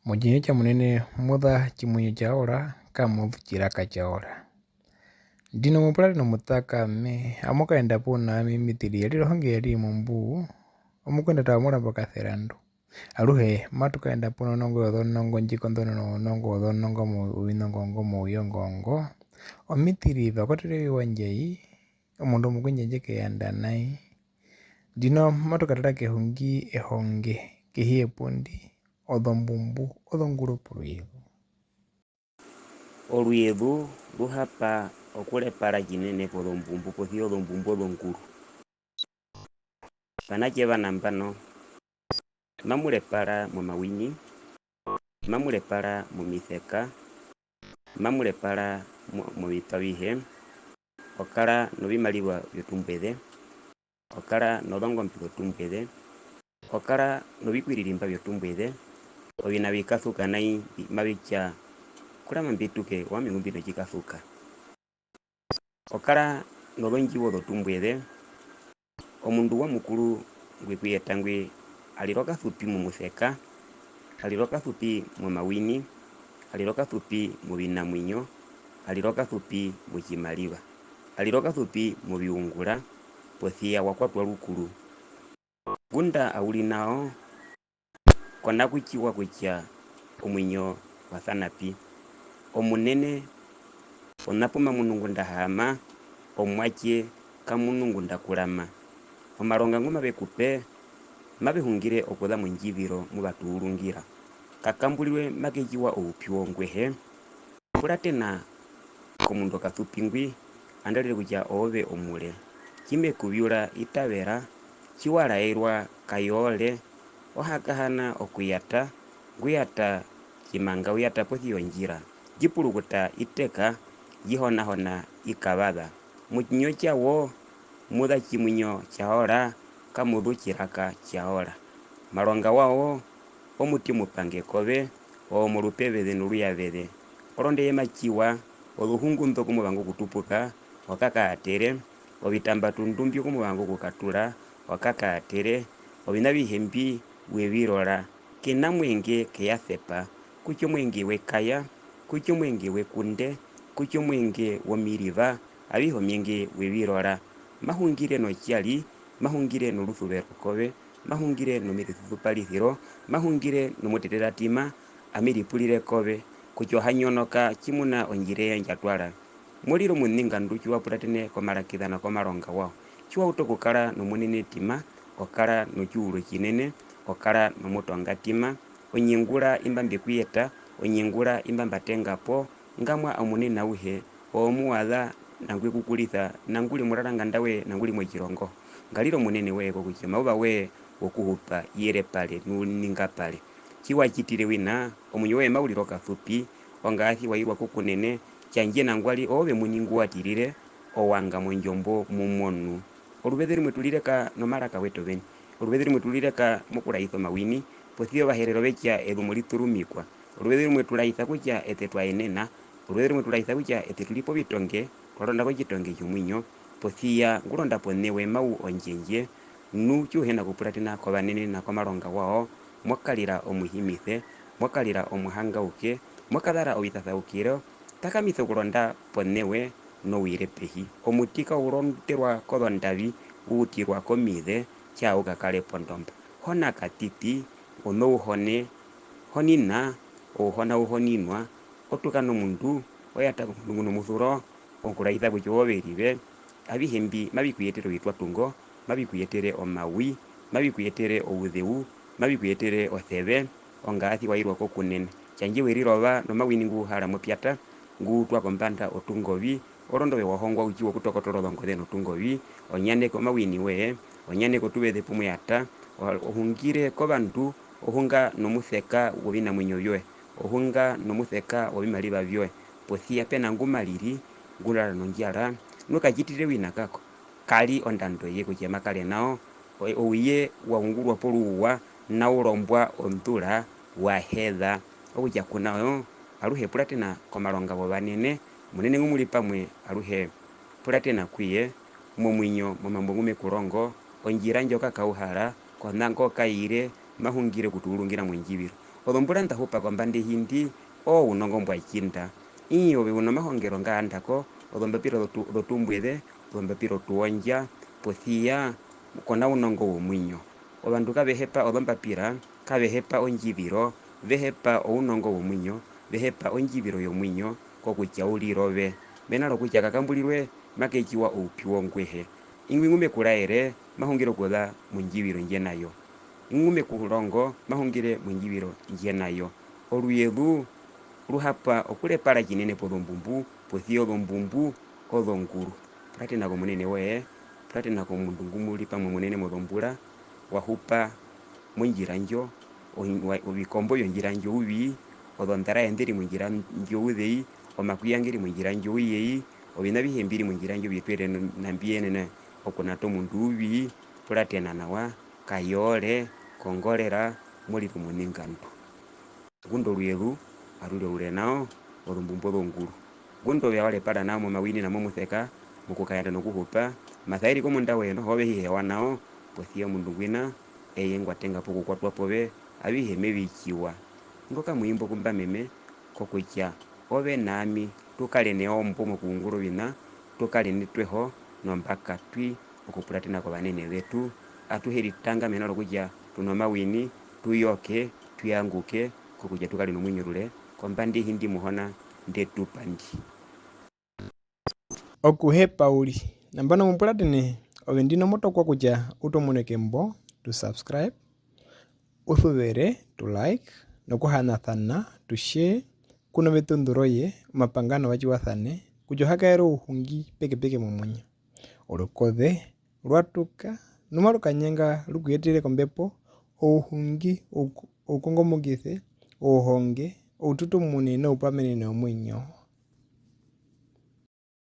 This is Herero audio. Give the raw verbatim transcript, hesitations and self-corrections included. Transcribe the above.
Motjinyo tjamunene mu za tjimuinyo tja ora, kamu zu tjiraka tja ora. Ndino mu puratene nomutakame, amu kaenda puna ami Mitiri, ya rire ohonge ya ri mombu, omukwenda twa muramba Kaserandu. Aruhe matu kaenda puna onongo yozonongo ndji konḓonona ounongo wozonongo mu-, ovinongo ngo mouyongo ngo. Omitiri va kwatere oviwa ndjai, omundu omukwendjandje ke yanda nai. Ndino matu katara kehungi ehonge kehi yepundi, ozombumbu ozonguru poruyezu. Oruyezu ru hapa okurepara tjinene pozombumbu, posi ya ozombumbu ozonguru. Vanatje va nambano, mamu repara momawini, mamu repara momiseka, mamu repara mo-, movipa avihe, o kara novimariva vyotumbweze, o kara nozongombe zotumbweze, o kara novikwiririmba vyotumbweze, oviṋa vi kasuka nai, mbi-, mavi tja, kurama mbi tuke, owami ngu mbi notjikasuka. O kara nozondjiwo zotumbweze, omundu wa Mukuru ngwi ku yeta ngwi, a rira okasupi momuseka, a rira okasupi momawini, a rira okasupi movinamuinyo, a rira okasupi motjimariva, a rira okasupi moviungura, posi ya wa kwatwa rukuru. Ngunda au ri nao, ko na kutjiwa kutja omuinyo wa sana pi. Omunene o na pu ma munu ngunda a haama, omuatje ka munu ngunda a kurama. Omaronga ngu mave ku pe, mave hungire okuza mondjiviro mu va tuurungira. Kakamburirwe make tjiwa oupyu wongwehe. Puratena komundu okasupi ngwi, andarire kutja oove omure. Tji me ku viura, itavera, tji wa raerwa, kayoore, o hakahana okuyata, ngu yata tjimanga u yata posi yondjira, ndji purukuta iteka, ndji honahona ikavaza. Motjinyo tjawo mu za tjimuinyo tja ora, kamu zu tjiraka tja ora. Maronga wawo, omuti omupange kove, owo morupeveze noruyaveze. Orondu eye ma tjiwa, ozohungu nḓo ku mo vanga okutupuka, o kakaatere, ovitambatundu mbyo ku mo vanga okukatura, o kakaatere, oviṋa avihe mbi we vi rora, ke na mwenge ke ya sepa, kutja omwenge wekaya, kutja omwenge wekunde, kutja omwenge womiriva, avihe omyenge we vi rora. Ma hungire notjari, ma hungire norusuvero kove, ma hungire nomirisusuparisiro, ma hungire nomuteteratima, ami ripurire kove, kutja o ha nyonoka tjimuna ondjira eya ndja twara. Mo rire omuningandu tji wa puratene komarakizana komaronga wawo. Tji wa utu okukara nomunenetima, o kara notjiuru tjinene, o kara nomutongatima, o nyengura imba mbe ku yeta, o nyengura imba mba tenga po, ngamwa omunene auhe, owo mu wa za, na ngwe ku kurisa, na ngu ri muraranganda woye, na ngu ri motjirongo. Nga rire omunene woye kokutja omayuva woye wokuhupa ye repare nu ningapare. Tji wa tjitire wina, omuinyo woye mau rire okasupi, ongaasi wa irwa kokunene, tjandje nangwari oove omuini ngu wa tirire, o wanga mondjombo mu monu. Oruveze rumwe tu rireka nomaraka wetu oveni. Oruveze rumwe tu rireka mokuraisa omawini, posi ya Ovaherero ve tja ezumo ri tsurumikwa. Oruveze rumwe tu raisa kutja eṱe twa yenena, oruveze rumwe tu raisa kutja eṱe tu ri povitonge, twa ronda kotjitonge tjomuinyo, posi ya ngu ronda ponewe mau ondjendje, nu tji u hi na kupuratena kovanene na komaronga wawo, mo karira omuhimise, mo karira omuhangauke, mo kazara ovisasaukiro, takamisa okuronda ponewe, nu u ire pehi. Omuti kau ronderwa kozondavi, u utirwa komize, tjaa u kakare pondomba. Hona katiti, onouhone, honina, ouhona u honinwa, o tuka nomundu, o yata komundu ngu no musuro, okuraisa kutja oove rive, avihe mbi mavi ku yetere ovitwatungo, mavi ku yetere omawi, mavi ku yetere ouzeu, mavi ku yetere oseve, ongaasi wa irwa kokunene. Tjandje we rirova nomawini ngu u hara mopyata, ngu u twa kombanda otungovi, orondu ove wa hongwa u tjiwa okutokotora ozongoze notungovi, o nyaneke omawini woye, o nyaneke otuveze pu mo yata, o-, o hungire kovandu, o hunga nomuseka wovinamuinyo vyoye, o hunga nomuseka wovimariva vyoye, posi ya pe na ngu ma riri, ngu rara nondjara, nu ka tjitire wina kako. Ka ri ondando ye kutja ma kare nao, o-, ouye wa ungurwa poruuwa, nau rombwa ondura wa heza. Okutja ku nao, aruhe puratena komaronga wovanene, omunene ngu mu ri pamwe, aruhe puratena ku ye, momuinyo, momambo ngu me ku rongo, ondjira ndjoka kau hara, kona ngo ka ire, ma hungire okutuurungira mondjiviro. Ozombura nda hupa kombanda yehi ndi, ounongo mbwa tjinda. Ii, ove u nomahongero nga yanda ko, ozombapira ozotu-, ozotumbweze, ozombapira otuwondja, posi ya ko na unongo womuinyo. Ovandu kave hepa ozombapira, kave hepa ondjiviro, ve hepa ounongo womuinyo, ve hepa ondjiviro yomuinyo, kokutja u rire ove. Mena rokutja ka kamburirwe, make tjiwa oupyu wongwehe. Ingwi ngu me ku raere, ma hungire okuza mondjiviro ndje na yo. Ingwi ngu me ku rongo, ma hungire mondjiviro ndje na yo. Oruyezu ru hapa okurepara tjinene pozombumbu, posi ya ozombumbu ozonguru. Puratena komunene woye, puratena komundu ngu mu ri pamwe omunene mozombura, wa hupa mondjira ndjo, ovi-, wa-, ovikombo vyondjira ndjo uvi, ozondaraye nḓe ri mondjira ndjo uzei, omakuiya nge ri mondjira ndjo uyei, oviṋa avihe mbi ri mondjira ndjo vi twere n-, na mbi yenene okunata omundu uvi, puratena nawa, kayoore, kongorera, mo rire omuningandu. Ngunda oruyezu aru ri orure nao, ozombumbu ozonguru. Ngunda ove wa repara nao momawini na momuseka, mokukayanda nokuhupa, masa e ri komunda woye noho ove hi hewa nao, posi ya omundu ngwina, eye ngwa tenga pokukwatwa pove, avihe me vi tjiwa. Ngo ka muimbo ku mba meme, kokutja ove na ami tu kare neombo mokuungura oviṋa, tu kare netweho nombakatwi okupuratena kovanene vetu. Atuhe ritanga mena rokutja tu nomawini, tu yoke, tu yanguke, kokutja tu kare nomuinyo orure kombanda yehi ndi Muhona nde tu pa ndi. Okuhepa uriri. Nambano mo puratene, ove ndino mo tokwa kutja u tomuneke mbo tu subscribe, u suvere tu like, nokuhanasana tu share, ku noveṱunḓu roye, omapanga novatjiwa sane, kutja o ha kaere ouhungi pekepeke momuinyo. Orukoze rwa tuka, nu maru kanyanga ru ku yetere kombepo, ouhungi, ouku-, oukongomokise, ouhonge, oututumune noupamenene womuinyo.